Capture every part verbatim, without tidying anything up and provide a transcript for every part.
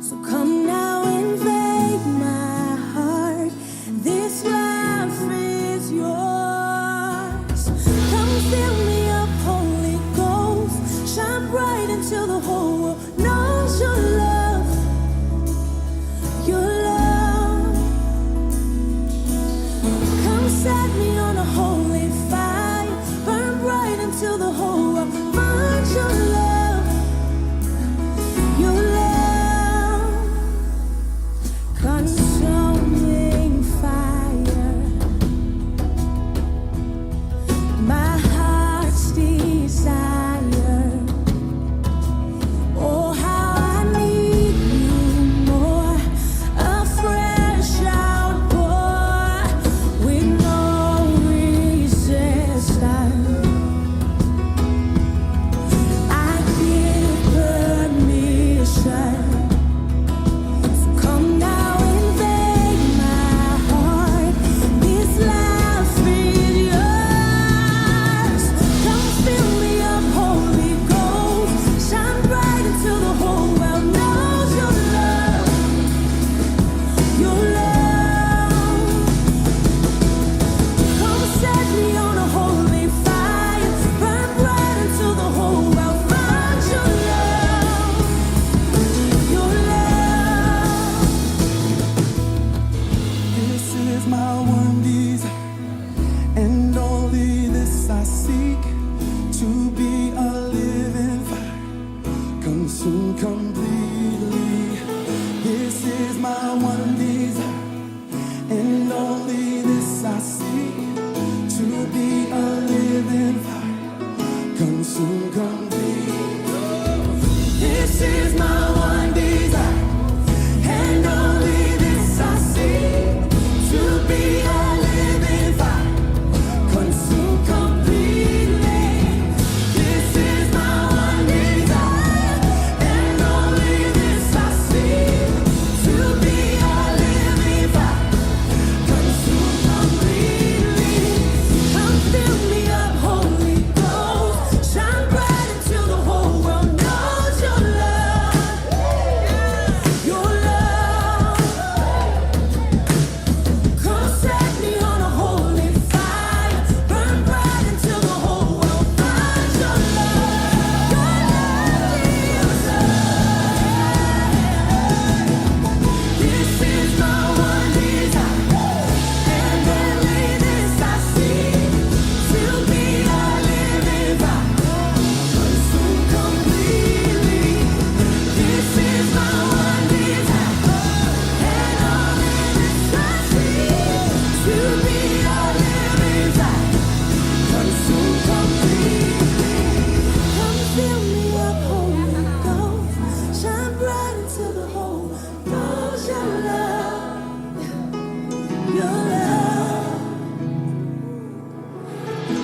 So come now, invade my heart. This life is yours. Come fill me up, Holy Ghost. Shine bright until the whole world knows your love. Your love. Come set me on a holy fire. Burn bright until the whole world finds your love. Your love. Consuming fire. My heart's desire. Oh, how I need you more. A fresh outpour with no resistance. I give permission. Come now, invade my heart. This life is yours. Come fill me up, Holy Ghost. Shine bright until the whole world knows your love. Your love. Come set me on a holy fire. Burn bright until the whole world finds your love. Your love. This is my one desire, and only this I seek, to be a living fire, consumed completely. This is my one desire, and only this I seek, to be a living fire, consumed completely. This is my one desire, and only this I seek, to be a living fire, consumed completely. This is my one desire, and only this I seek, to be a living fire, consumed completely. Come fill me up, Holy Ghost. Shine bright until the whole world knows your love. Your love. Come set me on a holy fire. Burn bright until the whole world finds your love. Your love is love. This is my one desire, and only this I seek, to be a living fire, consumed completely. This is my one desire, and only this I seek, to be a living fire, consumed completely. Come fill me up, Holy Ghost, shine bright until the whole world knows your love, your love.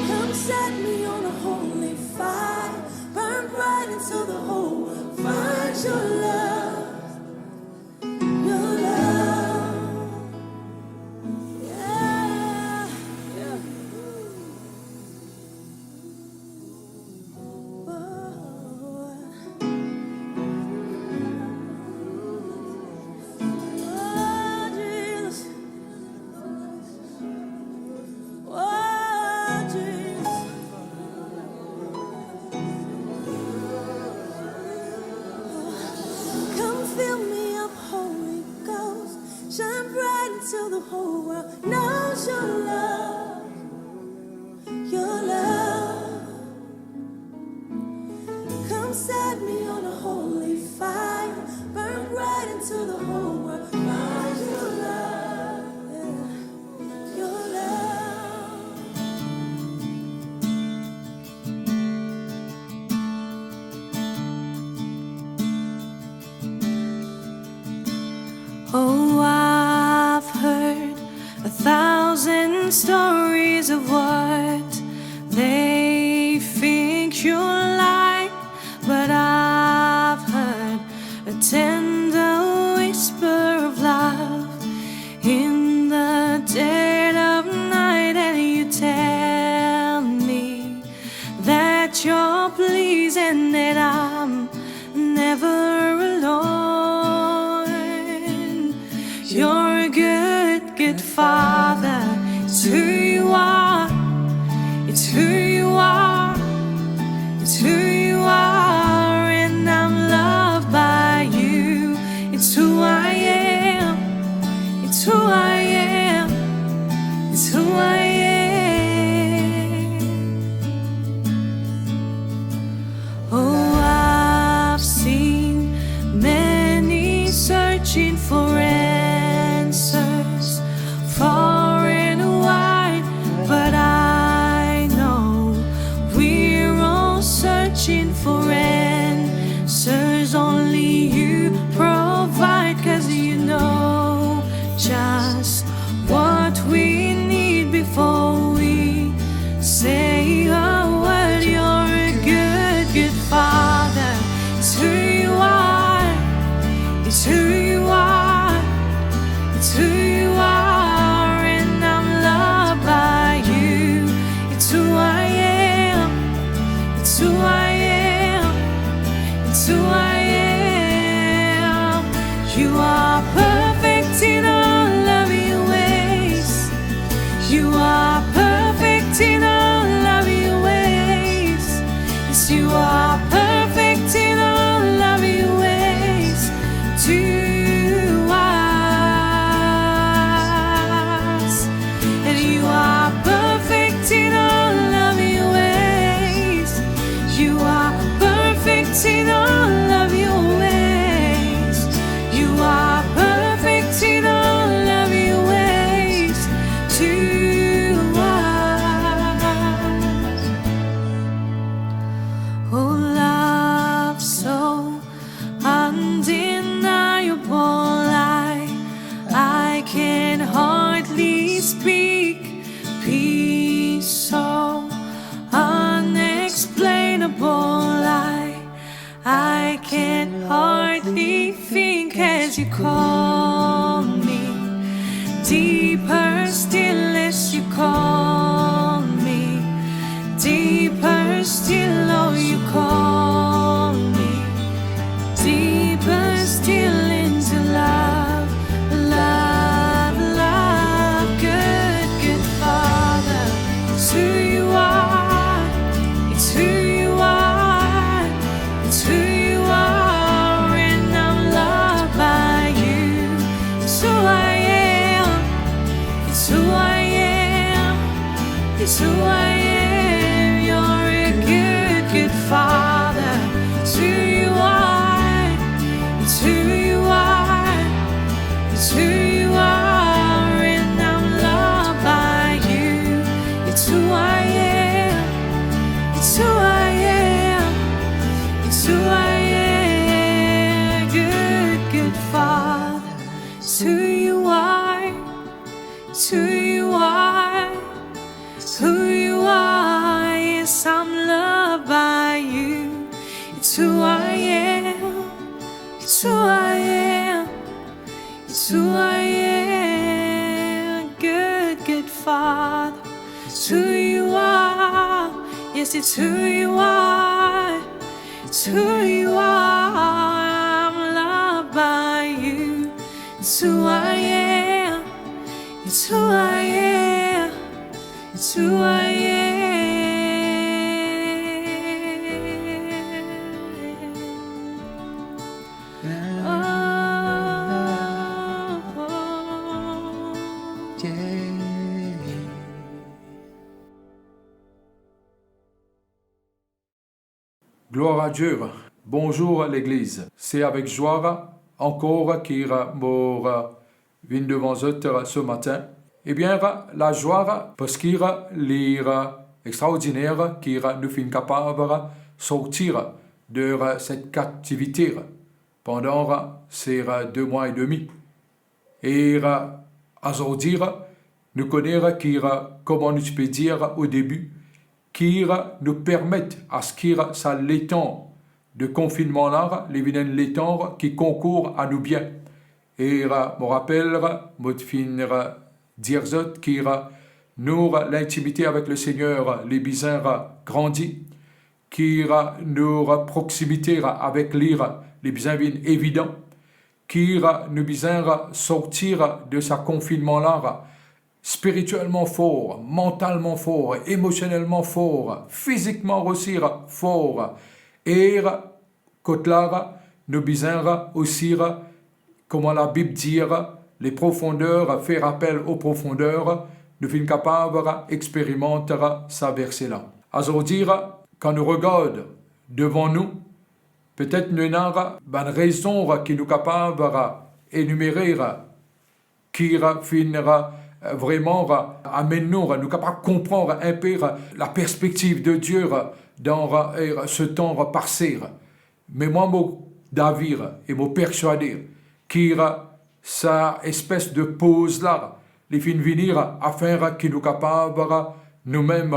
Come set me on a holy fire, burn bright until the whole world finds your love, your love. Yeah, yeah. Oh, Jesus. Oh, Jesus. Come fill me up, Holy Ghost. Shine bright until the whole world knows your love. Your love. Come set me on a holy fire. Burn bright until the whole world finds your love. Yeah. Your love. Oh, I've heard a thousand stories of what they think you're like, but I've heard a tender whisper of love in the dead of night, and you tell me that you're pleased and that I'm never Father, it's who you are. It's who you are. It's who you are. And I'm loved by you. It's who I am. It's who I am. It's who I am. Oh, I've seen many searching for answers far and wide, but I know we're all searching for answers only you provide, 'cause you know just what we need before we say a word. You're a good, good Father. It's who you are. It's who you are. It's who you are. And I'm loved by you. It's who I am. It's who I am. It's who I am. You are perfect in all of your ways. You are perfect in all of your ways. Yes, you are perfect in all of your ways to us. And you are perfect in all of your ways. You are perfect in all of your ways. You are perfect in all of your ways to us. Oh, love so undeniable, I, I can hardly speak. Peace so unexplainable, I, I can hardly think as you call me. Deeper still as you call me. Deeper still, oh, you call me. Deeper still into love, love, love. Good, good Father, it's who you are, it's who you are, it's who you are, and I'm loved by you. It's who I am, it's who I am. It's who I am. You're a good, good Father. It's who you are. It's who you are. It's who you are. And I'm loved by you. It's who I am. It's who I am. It's who I am. Good, good Father. It's who you are. It's who you are. It's who you are, yes, I'm loved by you. It's who I am, it's who I am, it's who I am. Good, good Father, it's who you are, yes, it's who you are, it's who you are. I'm loved by you, it's who I am, it's who I am. It's who I am. Oh, oh, yeah. Gloire à Dieu. Bonzour legliz. Se avek zwa ankor ki mo vinn devan zot se matin. Ebien, lazwa, parski li extraordiner ki nou finn kapav sorti de set kaptivite pandan se de mwa e demi. E azordi, nou kone ki, kouma nou ti pe dir o debi, ki nou permet a se ki sa letan de konfinnman la, li vinn enn letan ki konkour a nou bien. E mo rapel, mo ti finn dir zot ki nou lintimite avek Lesegner, li bizin grandi, ki nou proximite avek li, li bizin vinn evidan, ki nou bizin sorti de sa konfinnman la, spiritielman for, mantalman for, emosionelman for, fizikman osi for. E kot la, nou bizin osi, kouma Labib dir, les profondeurs, faire appel aux profondeurs, nou finn kapav experimant sa verse la. Azordi, kan nou regard devan nou, petet nou ena bann rezon ki nou kapav enimere, ki finn vreman amenn nou, nou kapav konpran inpe la perspektiv de Die dan se tan pase. Me mwa, mo davi e mo perswade ki sa espes de poz la, li finn vini afin ki nou kapav noumem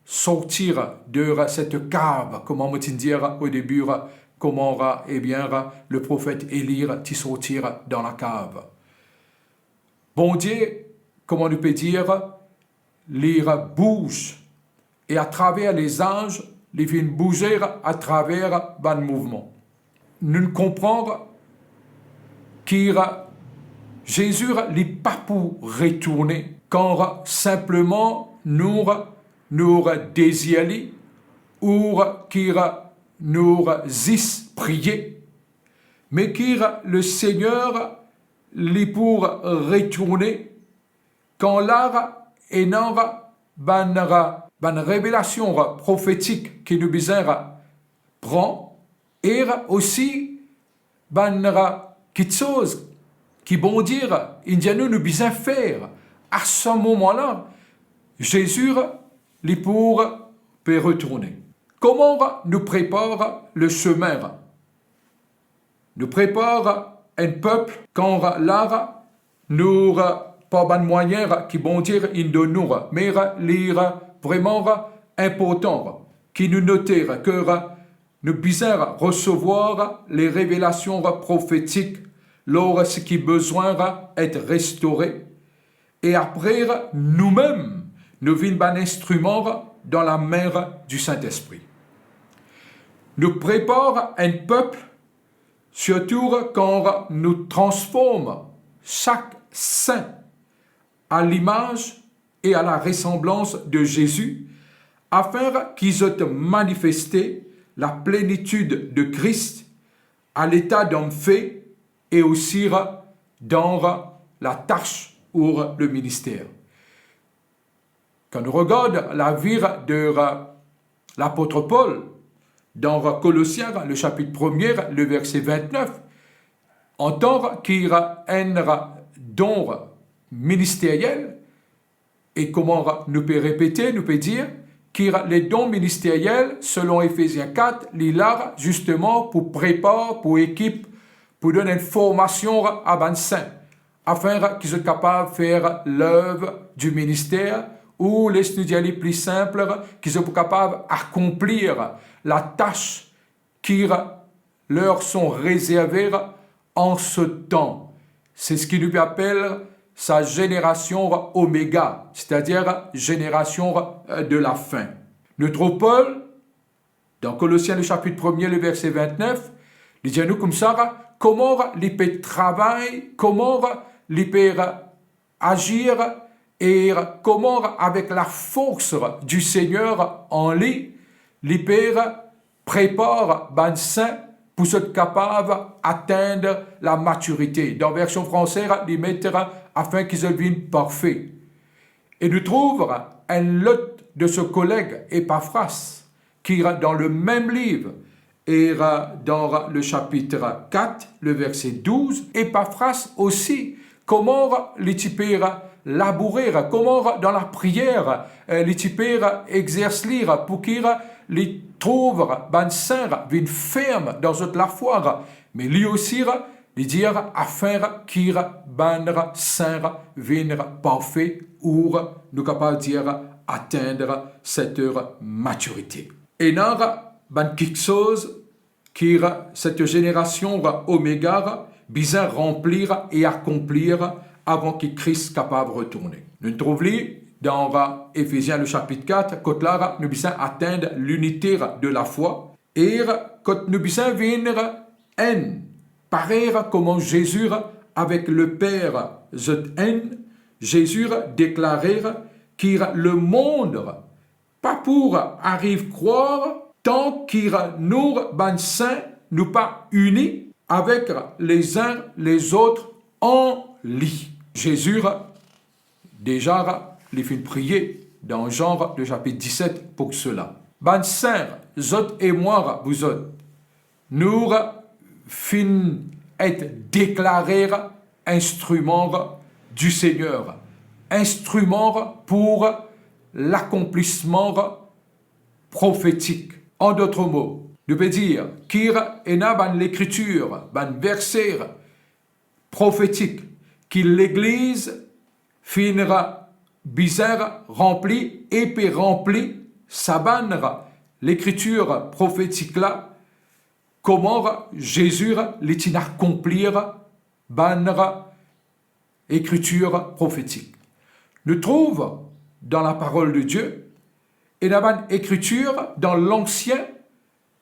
sorti de cette cave, kouma mo ti dir o debi, kouma, ebien, le profet Eli ti sorti dan lakav. Bondie, kouma nou pe dir, li bouz, e atraver lezaz, li finn bouze atraver bann mouvman. Nou konpran ki Zezi, li pa pou retourne kan sinpleman nou, nou dezir li, ou ki nou zis priye, me ki Lesegner, li pou retourne kan la ena bann, bann revelasion profetik ki nou bizin pran, e osi bann kiksoz ki Bondie inn dir nou, nou bizin fer. A sa moman la, Zezi, li pou pe retourne. Kouma nou prepar lesime? Nou prepar enn pep kan la, nou, par bann mwayin ki Bondie inn donn nou, me li vreman inportan ki nou note ki nou bizin resevwar lerevelasion profetik lor seki bizin et restore, e apre noumem, nou vinn bann instriman dan lame di Sintespri. Nou prepar enn pep, sirtou kan nou transform sak sin a limaz e a laresanblans de Zezi, afin ki zot manifeste laplenitid de Kris a leta danfe e osi dan latas ou leminister. Kan nou regard lavi de lapot Pol dan Kolosien, le sapit premie, le verse vintnef, antan ki enn don ministeriel, e kouma nou pe repete, nou pe dir ki le don ministeriel, selon Efezien kat, li la zisteman pou prepar, pou ekip, pou donn enn formasion a bann sin, afin ki zot kapav fer lev di minister, ou les nou dir li pli sinp, ki zot pou kapav akonplir latas ki leur sont réservées en ce temps. Se seki nou pe apel sa zenerasion omega, setadir zenerasion, euh, de lafin. Nou trouv Pol, dan Kolosien, le sapit premie, le verse vintnef, li dir nou koumsa, kouma li pe travay, kouma li pe azir, e kouma avek lafors di Segner an li, li pe prepar bann sin pou zot kapav atenn lamatirite. Dan version franse, li met afin ki zot vinn parfe. E nou trouv enn lot de so koleg Epafras, ki dan le mem liv, e dan le sapit kat, le verse douz, Epafras osi, kouma li ti pe laboure, kouma dan lapriyer, eh, li ti pe exers li, pou ki li trouv bann sin vinn ferm dan zot lafwa, me li osi, li dir afin ki bann sin vinn parfe, ou nou kapav dir atenn set matirite. Ena bann kiksoz ki set zenerasion omega bizin ranpli e akonpli avan ki Kris kapav retourne. Nou trouv li dan Efezien, le sapit kat, kot la nou bizin atenn linite de lafwa, e kot nou bizin vinn enn, parey kouma Zezi avek Leper zot enn, Zezi deklare ki lemond pa pou ariv krwar tan ki nou bann sin nou pa ini avek les uns les autres an li. Zezi deza li finn priye dan Zan le sapit diset pou sela. Bann sin, zot e mwa, bouzout, nou finn et deklare instriman di Segner, instriman pou lakonplisman profetik. An dot mo, nou pe dir ki ena bann lekritir, bann verse profetik ki Legliz finn bizin ranpli e pe ranpli sa bann lekritir profetik la, kouma Zezi li ti akonpli bann lekritir profetik. Nou trouv dan Laparol de Die, ena bann lekritir dan Lansien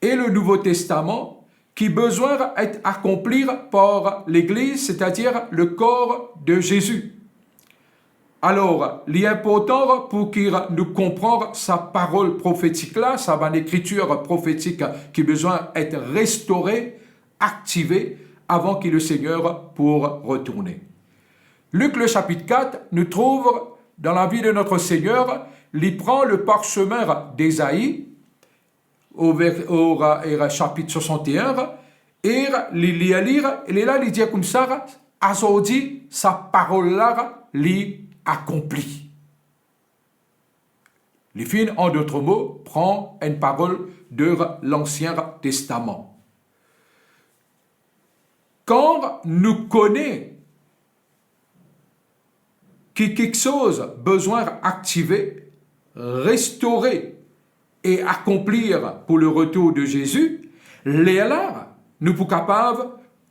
e le Nouvo Testaman ki bizin et akonpli par Legliz, setadir le kor de Zezi. Alor, li inportan pou ki nou konpran sa parol profetik la, sa bann lekritir profetik ki bizin et restore, aktive, avan ki le Segner pou retourne. Lik le sapit kat, nou trouv dan lavi de Notre Segner, li pran le parsemin d'Ezaïe, o ver-, o ra-, e ra-, sapit swasant-e-enn, e li lir li, e lerla li dir koumsa, azordi sa parol la li akonpli. Li finn, an dot mo, pran enn parol de Lansien Testaman. Kan nou kone ki kiksoz bizin aktive, restore e akonpli pou le retour de Zezi, lerla nou pou kapav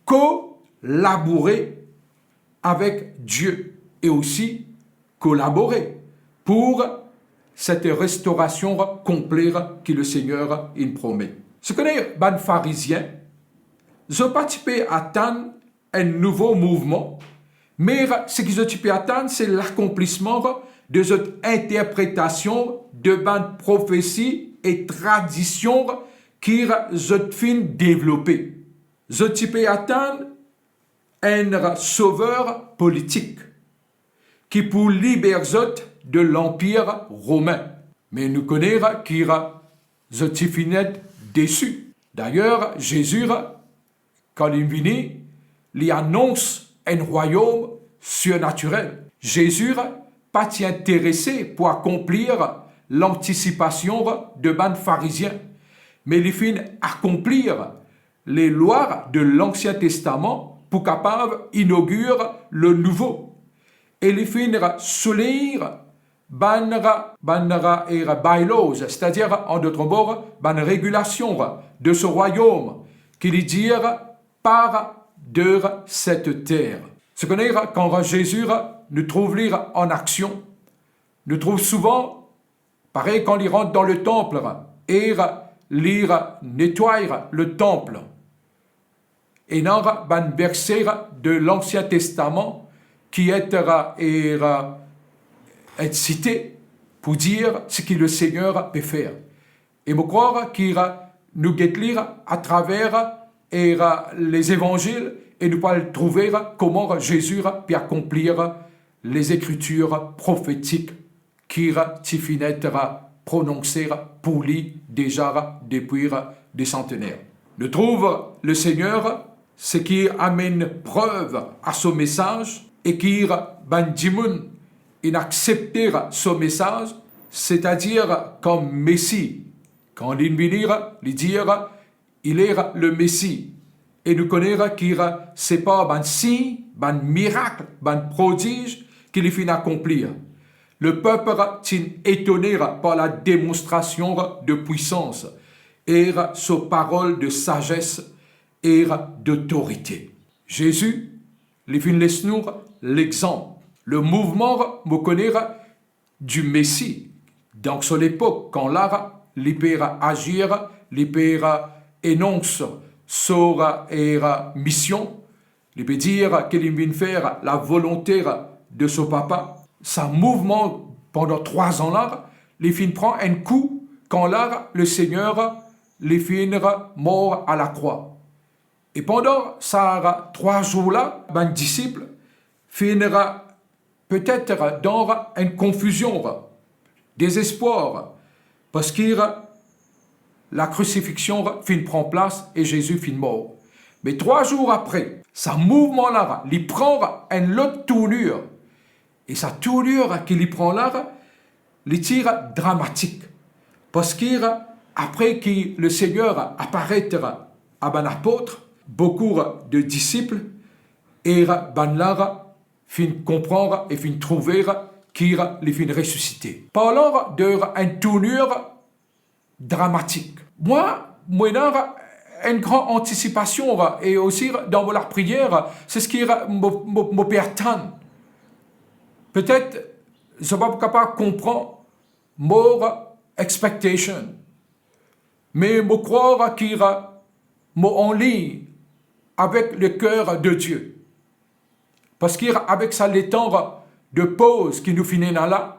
kolabore avek Die e osi kolabore pou set restorasion konple ki le Segner inn promet. Seki bann Farizien, zot pa ti pe atann enn nouvo mouvman, me seki zot ti pe atann se lakonplisman de zot interpretasion de bann profesi e tradision ki zot finn devlope. Zot ti pe atann enn sover politik ki pou liber zot de Lanpir Romin. Me nou kone ki zot ti finn desi. Dayer, Zezi, kan li vini, li anons enn rwayom sirnatirel. Zezi pa ti interese pou akonpli lantisipasion de bann Farizien, me li finn akonpli lalwa de Lansien Testaman pou kapav inogir le nouvo. E li finn soulign bann, bann, e, bylaws, setadir, an dot mo, bann regilasion de so rwayom, ki li dir, par de set ter. Seki kan Zezi, nou trouv li an aksion, nou trouv souvan, parey kan li rant dan le tanp e li netway le tanp, ena bann verse de Lansien Testaman ki et, e, et site pou dir seki le Segner pe fer. E mo krwar ki nou get li atraver, e, Lezevanzil, e nou pou al trouve kouma Zezi pe akonpli lezekritir profetik ki ti finn et prononse pou li deza depi de santener. Nou trouv le Segner, seki amenn prev a so mesaz e ki bann dimoun inn aksepte so mesaz, setadir kom Mesi. Kan li vini, li dir, il est le Messie. E nou kone ki se par bann sign, bann mirak, bann prodiz ki li finn akonpli. Lepep ti etone par la demonstrasion de pwisans e so parol de sazes e dotorite. Zezi, li finn les nou lexanp. Le mouvman, mo kone, du Messie, dan so lepok, kan la li pe azir, li pe enons so, e, mision, li pe dir ki li vinn fer lavolonte de so Papa. sa mouvman pandan trwa-z-an la, li finn pran enn kou kan la Lesegner li finn mor alakrwa. E pandan sa trwa zour la, bann disip finn petet dan enn konfizion, dezespwar, parski lakrisifiksion finn pran plas e Zezi finn mor. Me trwa zour apre, sa mouvman la, li pran enn lot tournir. E sa tournir ki li pran la, li ti dramatik. Parski apre ki Lesegner aparet a bann apot, boukou de disip, e bannla finn konpran e finn trouve ki li finn resisite. Parlan de enn tournir dramatik, mwa, mo ena enn gran antisipasion, e osi dan mo lapriyer, se seki mo, mo, mo pe atann. Petet zot pa kapav konpran mo expectation, me mo krwar ki mo anlign avek leker de Die. Parski avek sa letan de poz ki nou finn ena la,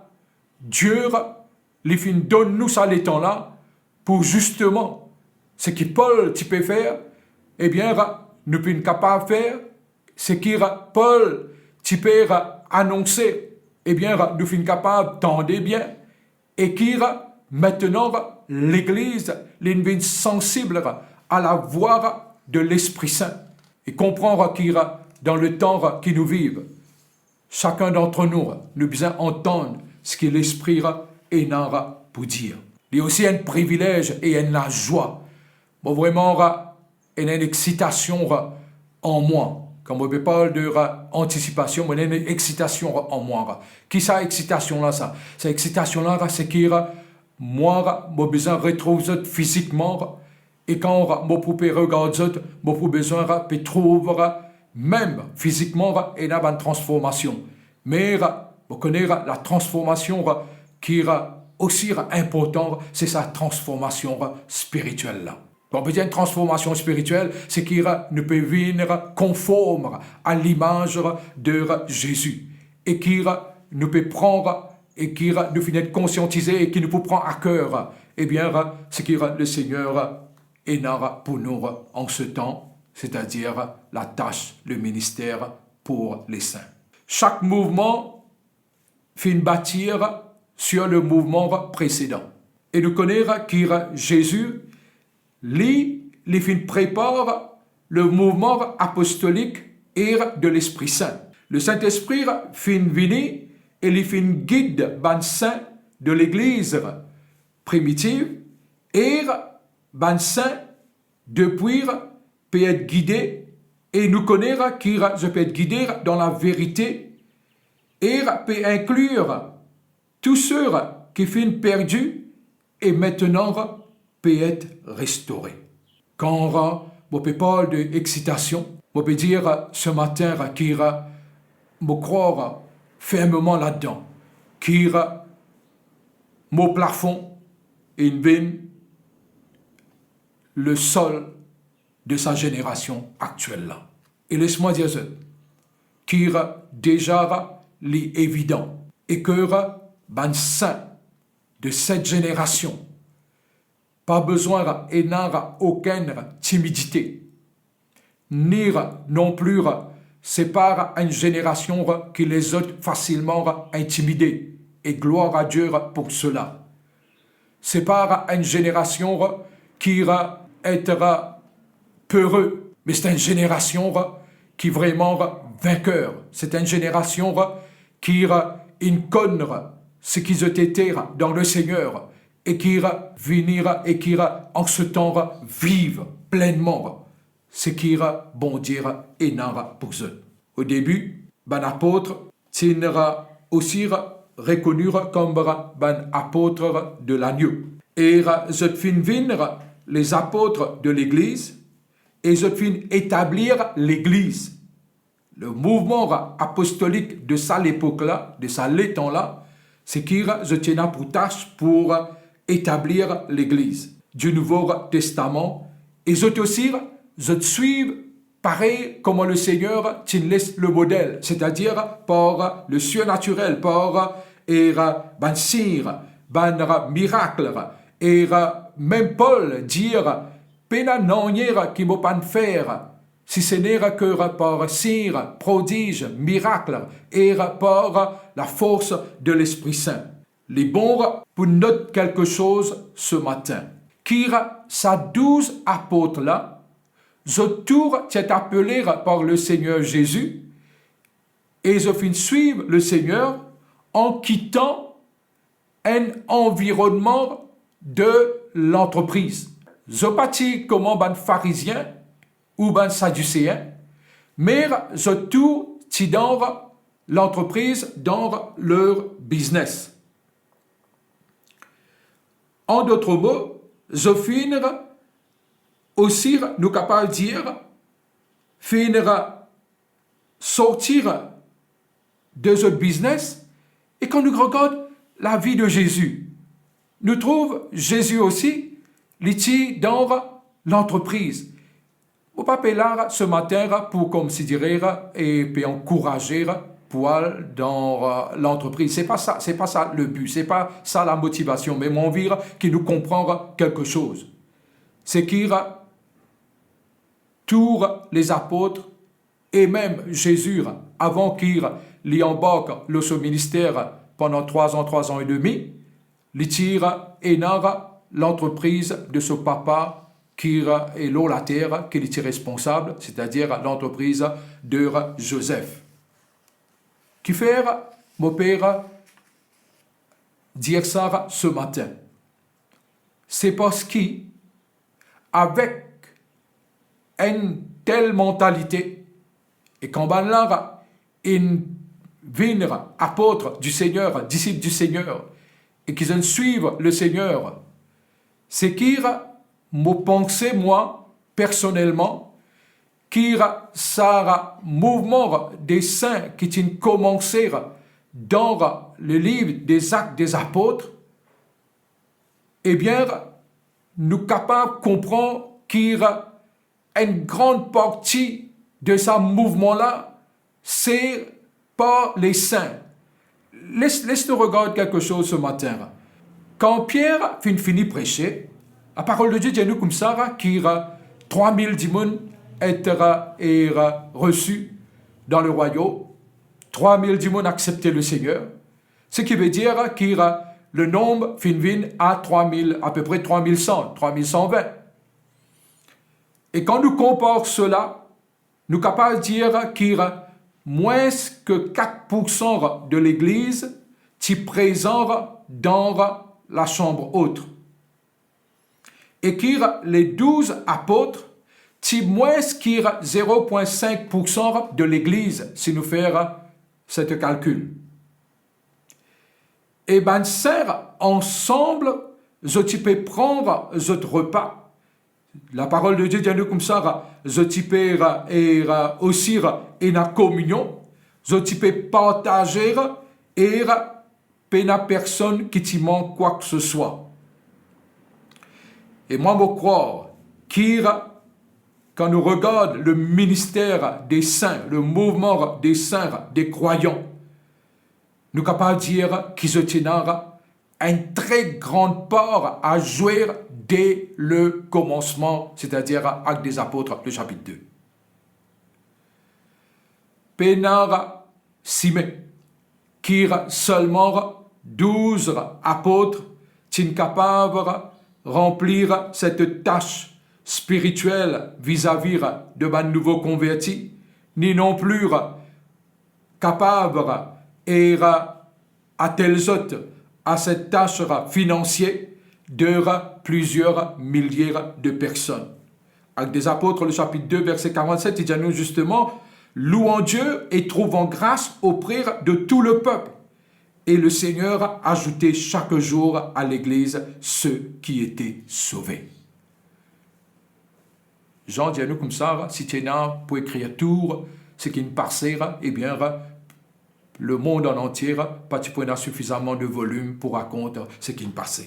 Die, li finn donn nou sa letan la pou zisteman seki Pol ti pe fer, ebien, nou finn kapav fer, seki Pol ti pe anonse, ebien, nou finn kapav tande bien, e ki aster Legliz li vinn sansib a lavwa de Lespri Sin, e konpran ki dan letan ki nou viv, sakenn dantre nou, nou bizin antann seki Lespri ena pou dir. Li osi enn privilez e enn lazwa. Mo vreman ena enn exitasion an mwa. Kan mo pe parl de antisipasion, mo ena enn exitasion an mwa. Ki sa exitasion la sa? Sa exitasion la, seki mwa, mo bizin retrouv zot fizikman, e kan mo pou pe regard zot, mo pou bizin pe trouv mem fizikman ena bann transformasion. Me mo kone latransformasion ki osi inportan, se sa transformasion spiritiel la. Kan nou pe dir enn transformasion spiritiel, seki nou pe vinn konform a limaz de Zezi, e ki nou pe pran, e ki nou finn et konsiantize, e ki nou pou pran a ker, ebien, seki Lesegner ena pou nou an se tan, setadir latas, leminister pou lesin. Sak mouvman finn batir sir lemouvman presedan. E nou kone ki Zezi, li, li finn prepar lemouvman apostolik e de Lespri Sin. Lesintespri finn vini e li finn gid bann sin de Legliz primitiv, e bann sin depi pe et gide, e nou kone ki zot pe et gide dan laverite, e pe inklir tou seki finn perdi e aster pe et restore. Kan mo pe parl de exitasion, mo pe dir se matin ki mo krwar fermeman ladan, ki mo plafon inn vinn lesol de sa zenerasion aktiel la. E les mwa dir zot ki deza li evidan, e ki bann sin de set zenerasion pa bizin ena okenn timidite, ni nonpli se pa enn zenerasion ki les zot fasilman intimide, e glwar a Die pou sela. Se pa enn zenerasion ki et pere, me se enn zenerasion ki vreman vinker. Se enn zenerasion ki inn konn seki zot ete dan Lesegner, e ki vini e ki an se tan viv plenman seki Bondie ena pou zot. O debi, bann apot ti osi rekoni kom bann apot de Lagno. E zot finn vinn les apot de Legliz, e zot finn etablir Legliz. Lemouvman apostolik de sa lepok la, de sa letan la, seki zot ti ena pou tas pou etablir Legliz di Nouvo Testaman, e zot osi, zot swiv parey kouma Lesegner ti les le model, setadir par le surnatirel, par, er, bann sign, bann mirak, er, mem Pol dir, pena nanye ki mo pa'nn fer, si se nere ke par sign, prodiz, mirak, er par lafors de Lespri Sin. Li bon pou not kelke soz se matin. Ki sa douz apot la, zot tou ti apele par Lesegner Zezi, e zot finn swiv Lesegner an kitan enn anvironnman de lantrepriz. Zot pa ti kouma bann Farizien ou bann Sadiseen, me zot tou ti dan lantrepriz, dan ler biznes. An dot mo, zot finn osi, nou kapav dir, finn sorti de zot biznes. E kan nou regard lavi de Zezi, nou trouv Zezi osi, li ti dan lantrepriz. Mo pa pe la se matin pou, koumsi dire, e pe ankouraze pou al dan lantrepriz. Se pa sa, se pa sa le bi, se pa sa lamotivasion. Me mo anvi ki nou konpran kelke soz. Se ki tou lezapot e mem Zezi, avan ki li anbark lor so minister pandan trwa an, trwa an edmi, li ti ena lantrepriz de so papa ki e lor later, ki li ti responsab, setadir lantrepriz de Zozef. Kifer mo pe dir sa se matin? Se parski avek enn tel mantalite, e kan bannla inn vinn apot di Segner, disip di Segner, e ki zot inn swiv Lesegner, se ki mo panse mwa, personelman, ki sa mouvman de sin ki ti komanse dan leliv de Zak de Zapot, ebien, nou kapav konpran ki enn gran parti de sa mouvman la, se par lesin. Les, les nou regard kelke soz se matin la. Kan Pier finn fini prese, laparol de Die dir nou koumsa ki trwa mil dimoun et, e, resi dan lerwayom, trwa mil dimoun aksepte Lesegner, seki vedir ki le nonb finn vinn a trwa mil, apepre trwa mil san, trwa mil san vin. E kan nou konpar sela, nou kapav dir ki mwins ki kat poursan de legliz ti prezan dan lasanm ot, e ki le douz apot ti mwins ki zero pwin sink poursan de legliz, si nou fer set kalkil. E bann sin ansam, zot ti pe pran zot repa. Laparol de Die dir nou koumsa, zot ti pe, e, osi ena kominion, zot ti pe partaze, e pena personn ki ti mank kwakeseswa. E mwa, mo krwar ki kan nou regard le minister de sin, le mouvman de sin, de krwayan, nou kapav dir ki zot ena enn tre gran par a zwe de le komansman, setadir Actes des Apôtres, le chapitre deux. Pena sime ki selman douz apot ti kapav ranpli set tas spiritiel vizavi de bann nouvo konverti, ni nonpli kapav, e, atel zot a set tas finansie de plizier milie de personn. Actes des Apôtres, le chapitre deux, verset quarante-sept, il dit à nous justement, louant Dieu et trouvant grâce auprès de tout le peuple. Et le Seigneur ajoutait chaque jour à l'Église ceux qui étaient sauvés. Jean dir nou koumsa, si ti ena pou ekrir tou seki pase, ebien, lemond an antie pa ti pou ena sifizaman de volim pou rakont seki pase.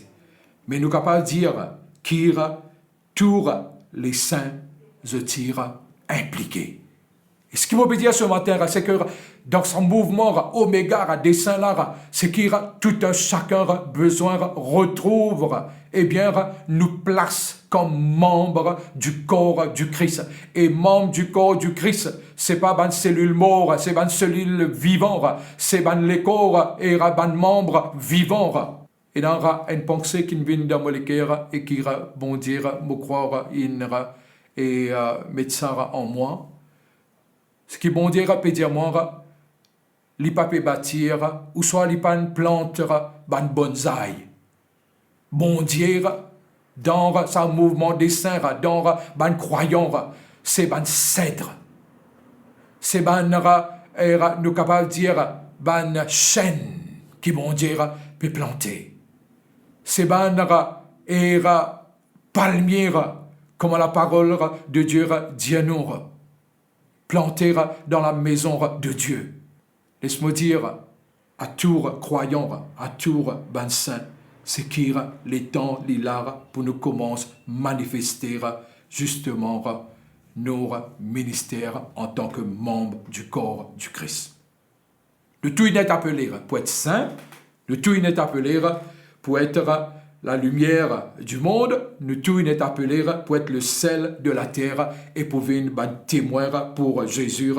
Me nou kapav dir ki tou lesin zot ti inplike. E seki mo pe dir se matin, se ki dan sa mouvman omega de sen la, seki tou sakenn bizin retrouv, ebien, nou plas kom manm di kor di Kris. E manm di kor di Kris, se pa bann selil mor, se bann selil vivan, se bann lekor e bann manm vivan. Ena enn panse ki vinn dan mo leker e ki Bondie, mo krwar, inn e, met sa an mwa. Seki Bondie pe dir mwa, li pa pe batir, ouswa li pa'nn plant bann bonsai. Bondie, dan sa mouvman de sen, dan bann krwayan, se bann sedr. Se bann, e, nou kapav dir, bann senn ki Bondie pe plante. Se bann, e, palmie, kouma laparol de Die dir nou, plante dan lamezon de Die. Les mo dir a tou krwayan, a tou bann sen, seki letan li la pou nou koumans manifeste zisteman nou minister antan ki manm di kor di Kris. Nou tou inn apele pou et sen, nou tou inn apele pou et lalimier di mond, nou tou inn apele pou et lesel de later e pou vinn bann temwin pou Zezi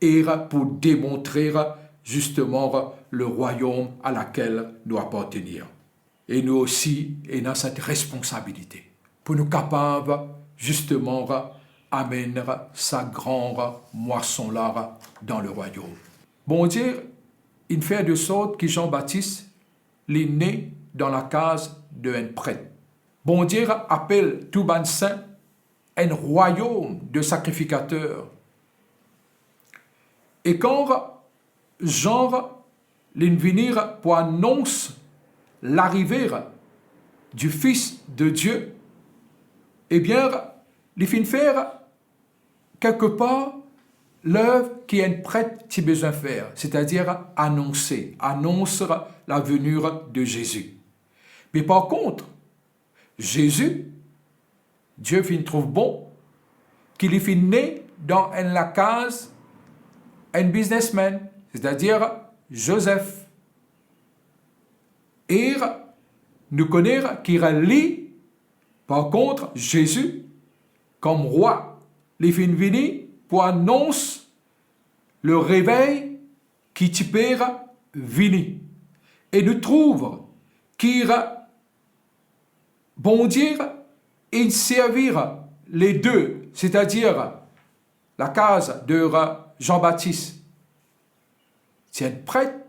e pou demontre zisteman lerwayom a lakel nou apartenir. E nou osi ena set responsabilite pou nou kapav zisteman amenn sa gran mwason la dan lerwayom. Bondie inn fer de sort ki Zan Batis, li ne dan lakaz de enn pret. Bondie apel tou bann sen enn rwayom de sakrifikater. E kan Zan linn vini pou anons larive di Fis de Die, ebien, li finn fer kelkepar lev ki enn pret ti bizin fer, setadir anonse, anons laveni de Zezi. Me par kont, Zezi, Die finn trouv bon ki li finn ne dan enn lakaz enn biznesmenn, setadir Zozef. E nou kone ki li, par kont, Zezi, kom rwa, li finn vini pou anons lerevey ki ti pe vini. E nou trouv ki Bondie inn servi le de, setadir lakaz de Zan Batis, ti enn pret,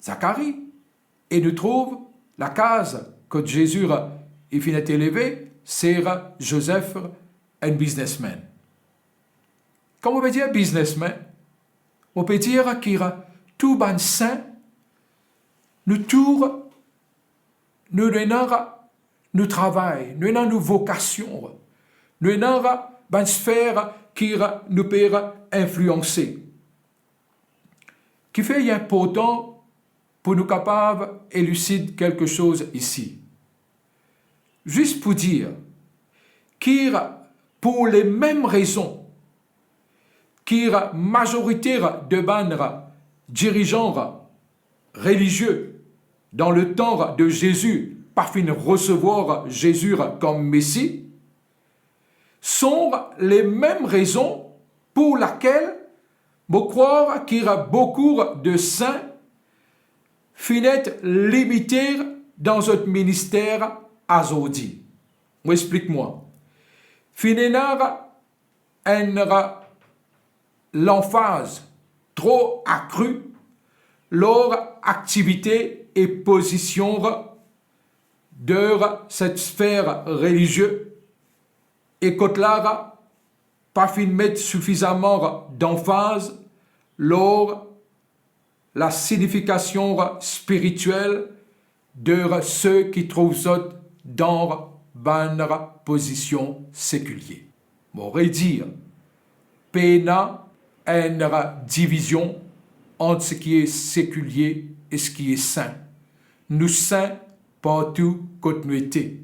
Zakari, e nou trouv lakaz kot Zezi li finn ete leve, se Zozef, enn biznesmenn. Kan mo pe dir biznesmenn, mo pe dir ki tou bann sen, nou tou, nou ena nou travay, nou ena nou vokasion, nou ena bann sfer ki nou pe inflianse. Kifer li inportan pou nou kapav elisid kelke soz isi. Zis pou dir ki pou lemem rezon ki mazorite de bann dirizan relizie dan letan de Zezi pa finn resevwar Zezi kom Mesi, son lemem rezon pou lakel mo krwar ki boukou de sen finn et limite dan zot minister azordi. Mo explik mwa. Finn ena enn lanfaz tro akri lor aktivite e pozision de set sfer relizie, e kot la pa finn met sifizaman danfaz lor lasignifikasion spiritiel de seki trouv zot dan bann pozision sekilie. Mo redir, pena enn divizion ant seki sekilie e seki sen. Nou sen partou kot nou ete.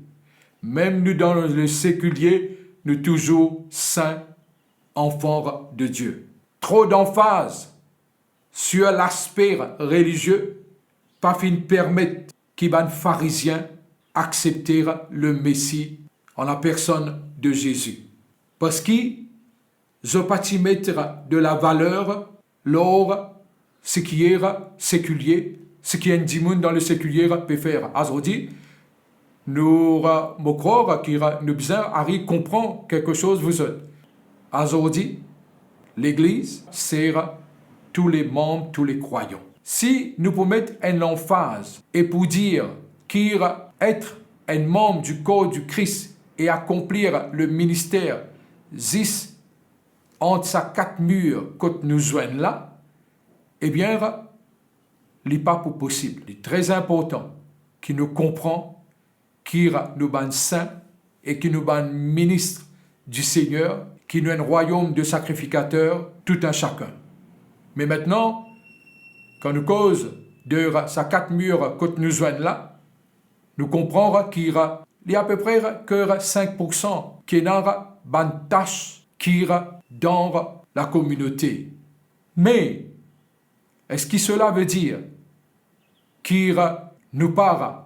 Mem nou dan lesekilie, nou touzour sen enfant de Dieu. Tro d'anfaz sir laspe relizie pa finn permet ki bann Farizien aksepte Lemesi an lapersonn de Zezi. Parski zot pa ti met de lavaler lor seki sekilie, seki enn dimoun dan lesekilie pe fer. Azordi, nou, mo krwar ki nou bizin ariv konpran kelke soz, vouzot. Azordi, legliz, se tou le manm, tou le krwayan. Si nou pou met enn lanfaz e pou dir ki et enn manm di kor di Kris e akonplir le minister zis ant sa kat mir kot nou zwenn la, ebien, li pa pou posib. Li tre inportan ki nou konpran ki nou bann sin e ki nou bann minis di Segner, ki nou enn rwayom de sakrifikater, tou enn sakenn. Me mintnan, kan nou koz de sa kat mir kot nou zwenn la, nou konpran ki li apepre ke sink poursan ki ena bann tas ki dan lakominote. Me eski sela ve dir ki nou pa,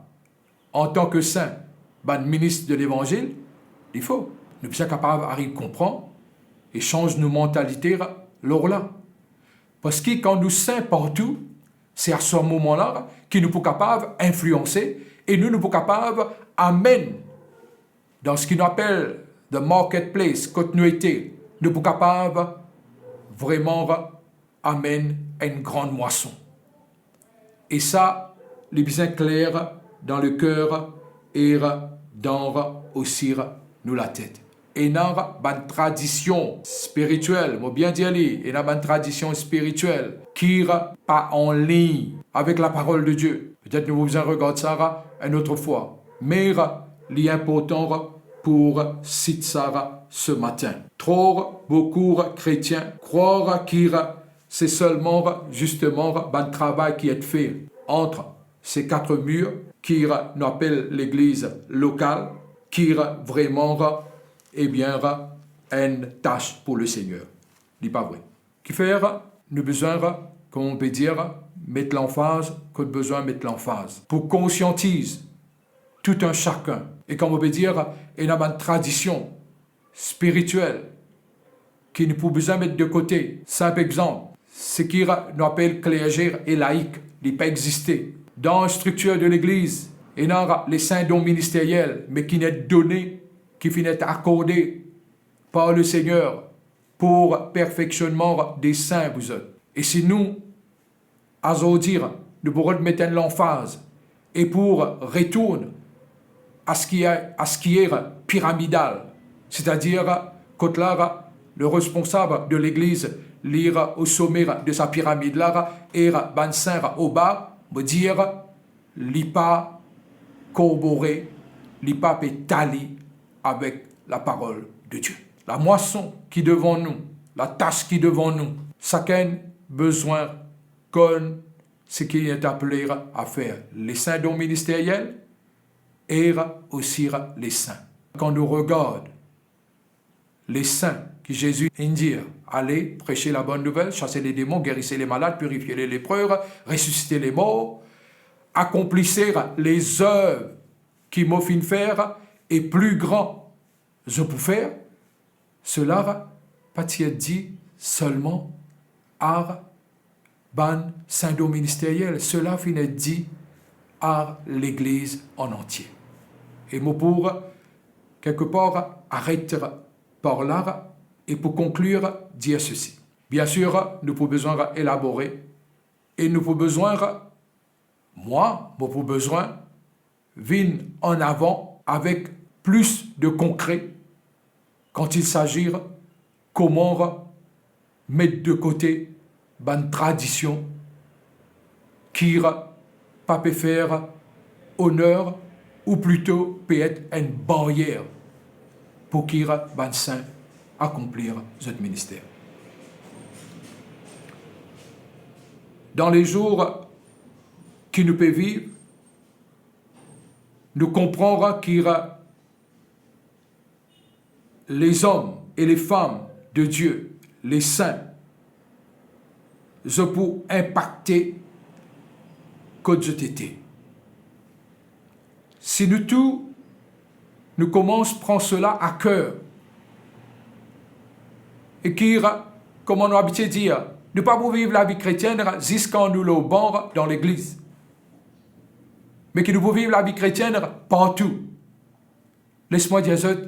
antan ke sin, bann minis de levanzil? Li fo. Nou bizin kapav ariv konpran e sanz nou mantalite lor la. Parski kan nou sin partou, se a se moman la ki nou pou kapav inflianse e nou, nou pou kapav amenn dan seki nou apel the marketplace, kot nou ete, nou pou kapav vreman amenn enn gran mwason. E sa, li bizin kler dan leker e dan osi nou latet. Ena bann tradision spiritiel, mo bien dir li, ena bann tradision spiritiel ki pa anlign avek laparol de Die. Petet nou pou bizin regard sa enn ot fwa. Me li inportan pou sit sa se matin. Tro boukou kretien krwar ki se selman zisteman bann travay ki et fer ant se kat mir ki nou apel legliz lokal ki vreman, ebien, enn tas pou Lesegner. Li pa vre. Kifer nou bizin, kouma nou pe dir, met lanfaz kot bizin met lanfaz, pou konsiantiz tou enn sakenn. E kouma nou pe dir, ena bann tradision spiritiel ki nou pou bizin met de kote. Sinp exanp, seki nou apel klerze e laik, li pa existe. Dan striktir de legliz, ena le sin don ministeriel, me ki finn et done, ki finn et akorde par Lesegner pou perfeksionman de sin, vouzot. E si nou, azordi, nou pou rod met enn lanfaz e pou retourn a seki, a seki piramidal, setadir kot la, le responsab de legliz, li o some de sa piramid la, e bann sin oba, mo dir, li pa korbore, li pa pe tali avek laparol de Die. Lamwason ki devan nou, latas ki devan nou, sakenn bizin konn seki li apele a fer, le sin don ministeriel e osi le sin. Kan nou regard le sin ki Zezi inn dir, ale, pres labonn nouvel, sas ledemon, geri lemalad, pirifie lelepre, resisite lemor, akonpli lezev ki mo finn fer e pli gran zot pou fer, sela pa ti et dir selman ar bann sin don ministeriel, sela finn et dir ar legliz an antie. E mo pou, kelkepar, aret par la e pou konklir, dir sesi. Biensir, nou pou bizin elabore e nou pou bizin, mwa, mo pou bizin vinn an avan avek plis de konkre kan il sazi kouma met de kote bann tradision ki pa pe fer oner, ou plito pe et enn baryer pou ki bann sin akonplir zot minister. Dan lezour ki nou pe viv, nou konpran ki lezom e lefam de Dieu, les saints, zot pou inpakte kot zot ete. Si nou tou, nou koumans pran sela a ker, e ki, kouma nou abitie dir, nou pa pou viv lavi kretienn zis kan nou lor ban dan legliz, me ki nou pou viv lavi kretienn partou. Les mwa dir zot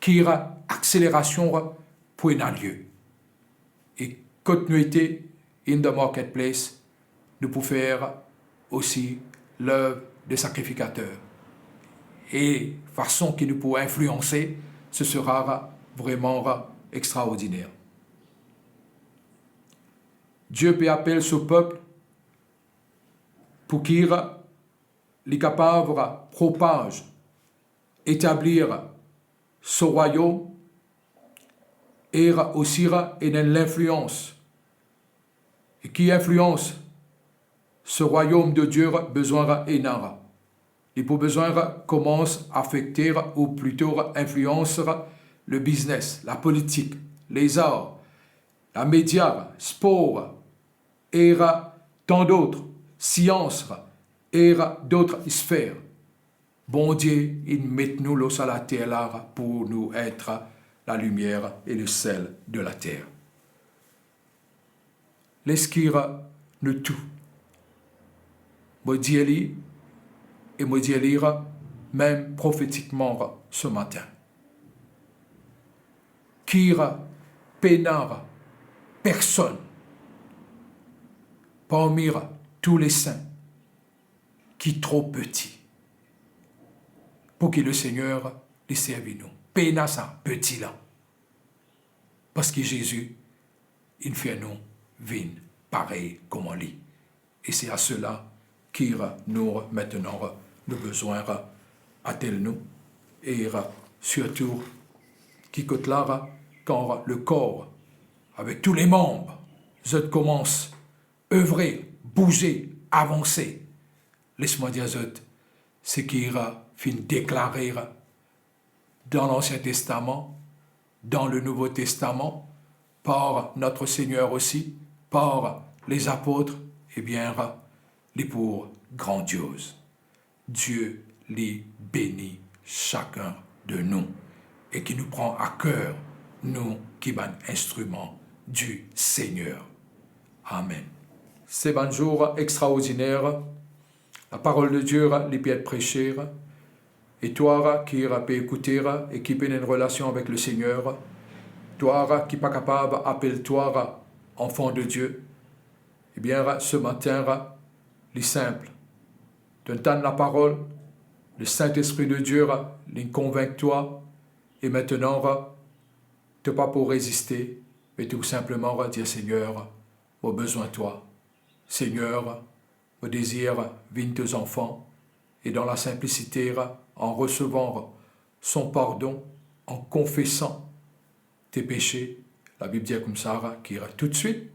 ki akselerasion pou ena lie. E kot nou ete, in the marketplace, nou pou fer osi l'œuvre de sacrificateur. E fason ki nou pou inflianse, se sera vreman extraordiner. Die pe apel so pep pou ki li kapav propaz, etablir so rwayom, e osi ena enn linflians. E ki inflians so rwayom de Die bizin ena? Li pou bizin koumans afekte, ou plito inflians, le biznes, lapolitik, lezar, lamedia, spor, e tant d'autres, sians, e dot sfer. Bondie inn met nou lor sa later la pou nou et lalimier e lesel de later. Les ki nou tou, mo dir li, e mo dir li mem profetikman se matin, ki pena personn parmi tou le sin ki tro peti pou ki Lesegner li servi nou. Pena sa peti la, parski Zezi inn fer nou vinn parey kouma li. E se a sela ki nou, aster, nou bizin atel nou, e sirtou ki kot la, kan le kor avek tou le manb, zot koumans evre, bouze, avanse, les mwa dir zot, seki finn deklare dan Lansien Testaman, dan le Nouvo Testaman, par notre Seigneur osi, par les apôtres, ebien, li pou grandioz. Die li beni sakenn de nou e ki nou pran a ker, nou ki bann instriman di Segner. Amen. Se bann zour extraordiner, laparol de Die li pe et prese, e twa ki pe ekoute e ki pena enn relasion avek Lesegner, twa ki pa kapav apel twa anfan de Die, ebien, se matin, li sinp. To tann laparol, Lesintespri de Die li konvink twa, e aster, to pa pou reziste, me tou sinpleman dir, Segner, mo bizin twa. Segner, mo dezir vinn to zanfan, e dan lasinplisite, an resevar so pardon, an konfesan to pese, Labib dir koumsa ki toutswit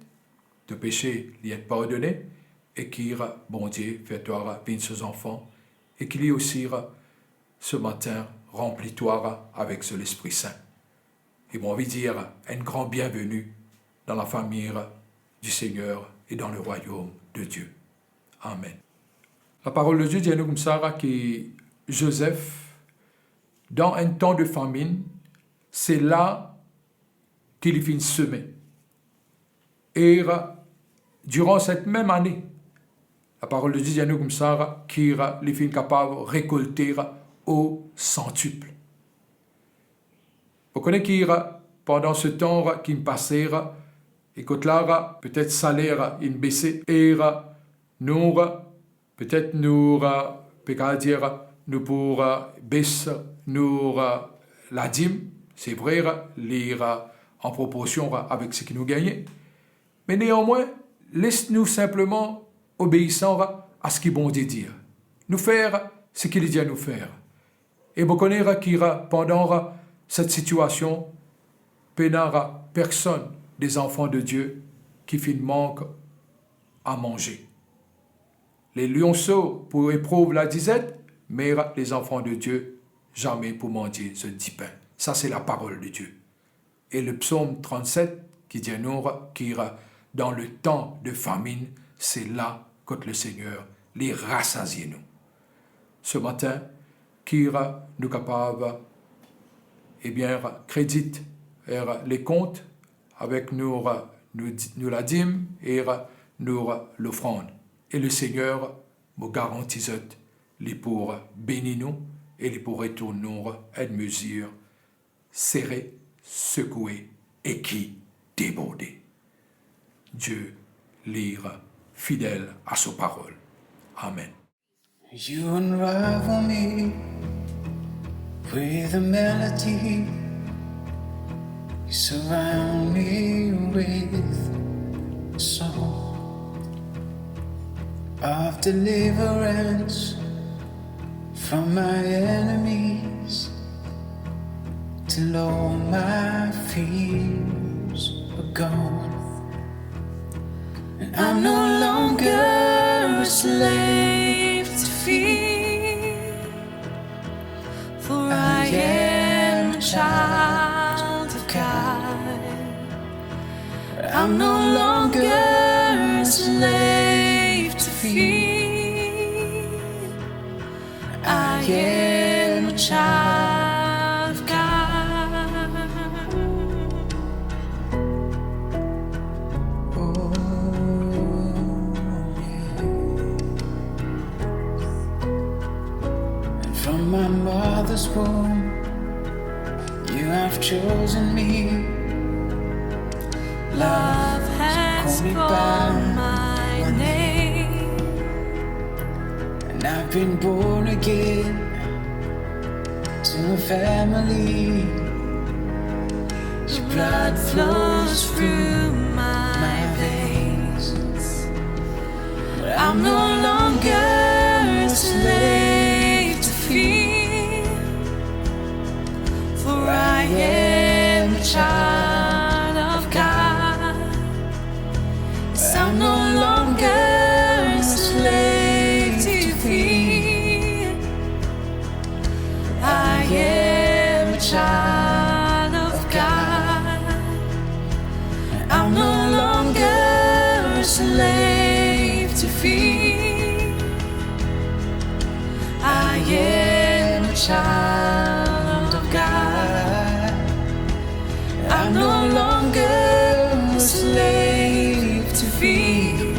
to pese li et pardone, e ki Bondie fer twa vinn so zanfan, e ki li osi, se matin, ranpli twa avek so Lespri Sin. E mo anvi dir enn gran bienveni dan lafami di Segner e dan le rwayom de Die. Amen. Laparol de Die dir nou koumsa ki Zozef, dan enn tan de faminn, se la ki li finn seme. E diran set mem ane, laparol de Die dir nou koumsa ki li finn kapav rekolte o santwip. Mo kone ki pandan se tan ki pase, e kot la, petet saler inn bese, e nou, petet nou, pe kapav dir, nou pou bes nou ladim. Se vre, li an proporsion avek seki nou gagne. Me neanmwin, les nou sinpleman obeisan a seki Bondie dir. Nou fer seki li dir nou fer. E mo kone ki pandan set sitiasion, pena personn de zanfan de Die ki finn mank a manze. Le lionso pou eprouv ladizet, me le zanfan de Die zame pou manze zot dipin. Sa se laparol de Die. E le psom trannset ki dir nou ki dan le tan de faminn, se la kot Lesegner li rasazie nou. Se matin, ki nou kapav, ebien, kredit, er, lekont avek nou, nou, nou ladim, er, nou lofrann. E Lesegner, mo garanti zot, li pou beni nou e li pou retourn nou enn mezir sere, sekoue e ki deborde. Dieu li fidel a so parol. Amen. You unravel me with a melody. You surround me with a song of deliverance from my enemies, till all my fears are gone. And I'm no longer a slave to fear, for I am a child of God. I'm no longer a slave to fear. I am a child of God. Oh, yeah. And from my mother's womb, you have chosen me. Love has called my name. And I've been born again to a family. Your blood flows through my veins. But I'm no longer a slave to fear, for I am a child of God. I'm no longer a slave to fear. I am a child of God. I'm no longer a slave to fear. I am a child of God. I'm no longer a slave to fear,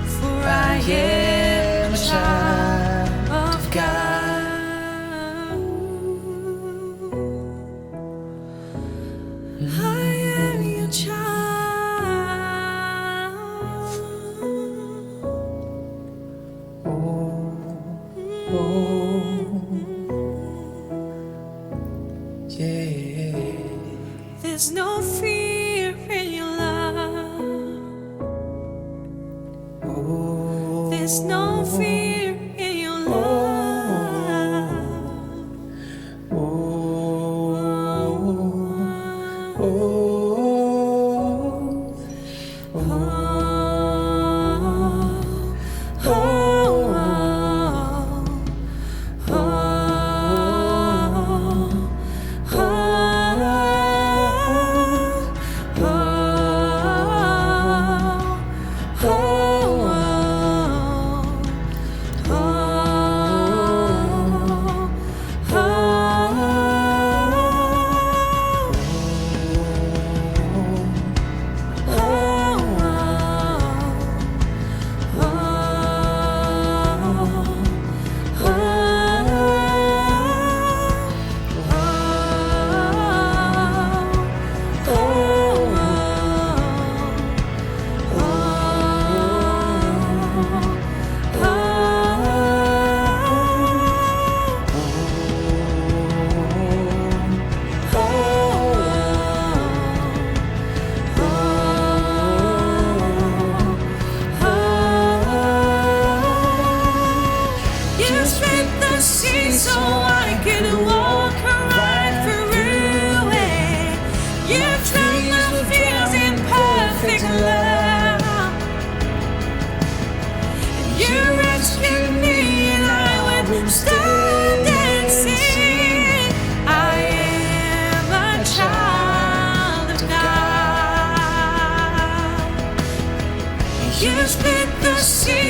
for I am a child of God. I am your child. Oh, oh, yeah. There's no fear in your love. Oh, there's no fear in your love. Oh, oh, oh.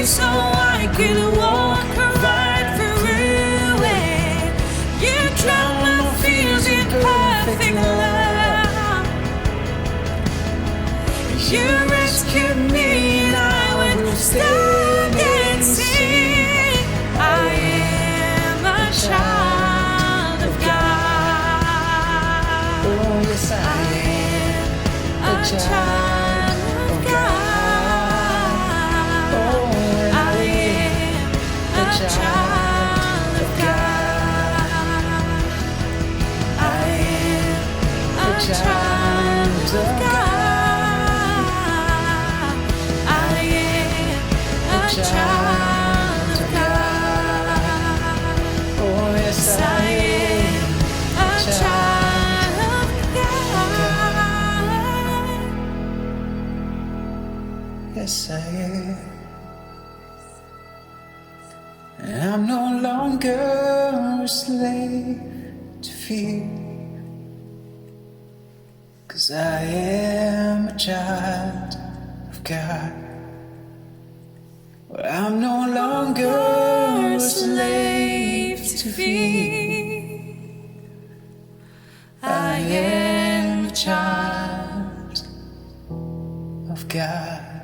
So I could walk right through it. You drown my fears in perfect love. You rescued me and I would stand and sing. I am a child of God. Oh, yes, I am. A child of God. Oh, I am a child of God. I am a child of God. I am a child of God. Oh, yes, I am a child of God. Yes, I am. I'm no longer a slave to fear, 'cause I am a child of God. I'm no longer a slave to fear. I am a child of God.